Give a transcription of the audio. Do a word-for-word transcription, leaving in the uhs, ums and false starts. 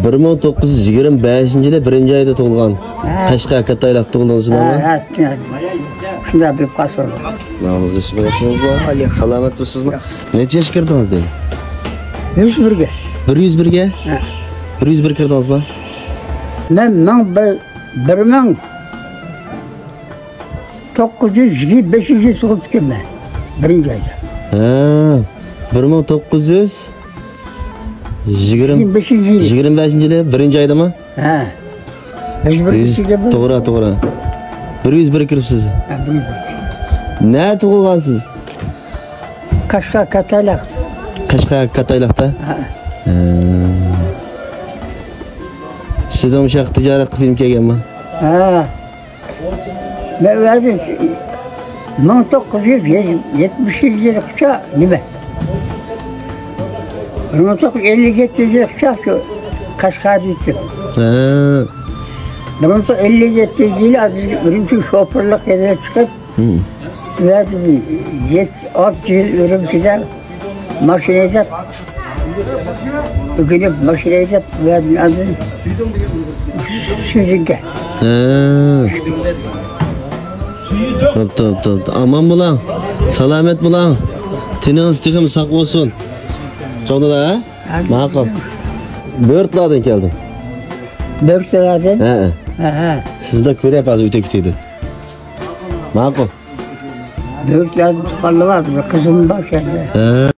بىر مىڭ توققۇز يۈز يىگىرمە بەشىنچى يىلى بىرىنچى ئايدا تۇغۇلغان. ھە. قەشقەر كاتايلاقتا تۇغۇلدىڭىز، شۇنداقمۇ؟ ھە، ھە، شۇنداق. شۇنداق بىلىپ قالسىڭىز. سالامەتمۇسىزمۇ؟ نەچچە ياشقا كىردىڭىز دەيمەن؟ يۈز بىرگە. بىر يۈز بىرگە؟ ھە. بىر يۈز بىر كىردىڭىزمۇ؟ مەن مىڭ بىر، بىر مىڭ توققۇز يۈز يىگىرمە بەشىنچى يىلى تۇغۇلۇپتىكەنمەن. بىرىنچى ئايدا. ھە، بىر مىڭ توققۇز يۈز يىگىرمە، يىگىرمە بەشىنچى يىلى. يىگىرمە بەشىنچى يىلى، بىرىنچى ئايدىمۇ؟ ھە. بىز بىر بىز، كىشىگە بىر. توغرا، توغرا. بىر يۈز بىر كىرىپسىز. ھە، بىر يۈز بىر. نە تۇغۇلغانسىز؟ قەشقەر كاتايلاق. قەشقەر كاتايلاقتا؟ ھە. ھە. سىزدىن ئۇشاق تىجارەت قىلىپ كەلگەنمۇ؟ ھە. مەن ئۆزۈم مىڭ توققۇز يۈز يەتمىشىنچى يىلغىچە نېمە؟ بىر مىڭ توققۇز يۈز ئەللىك يەتتىنچى يىلغىچە شۇ قەشقەردە ئىدىم. ھە. بىر مىڭ توققۇز يۈز ئەللىك يەتتىنچى يىلى ئۈرۈمچى شوپۇرلۇق يېرىگە چىقىپ، ھە. ئۆزۈم يەت-، ئالتە يىل ئۈرۈمچىدە ماشىنا ھەيدەپ، ئۆگىنىپ، ماشىنا ھەيدەپ، ئۇ يەردىن ئاندىن سۈزۈككە. ھە. بوپتۇ، بوپتۇ، بوپتۇ. ئامان بولۇڭ، سالامەت بولۇڭ. تېنىڭىز تېخىمۇ ساق بولسۇن. چوڭ دادا، ھە؟ ماقۇل. بۆرتلاردىن كەلدىم. بۆرتلاردىن؟ ھە، ھە. ھە، ھە. سىزنى كۆرۈپ ھازىر ئۆتۈپ كېتىدۇ. ماقۇل. بۆرتلەردىن چىققانلار بار، بىر قىزىم بار شۇ يەردە. ھە.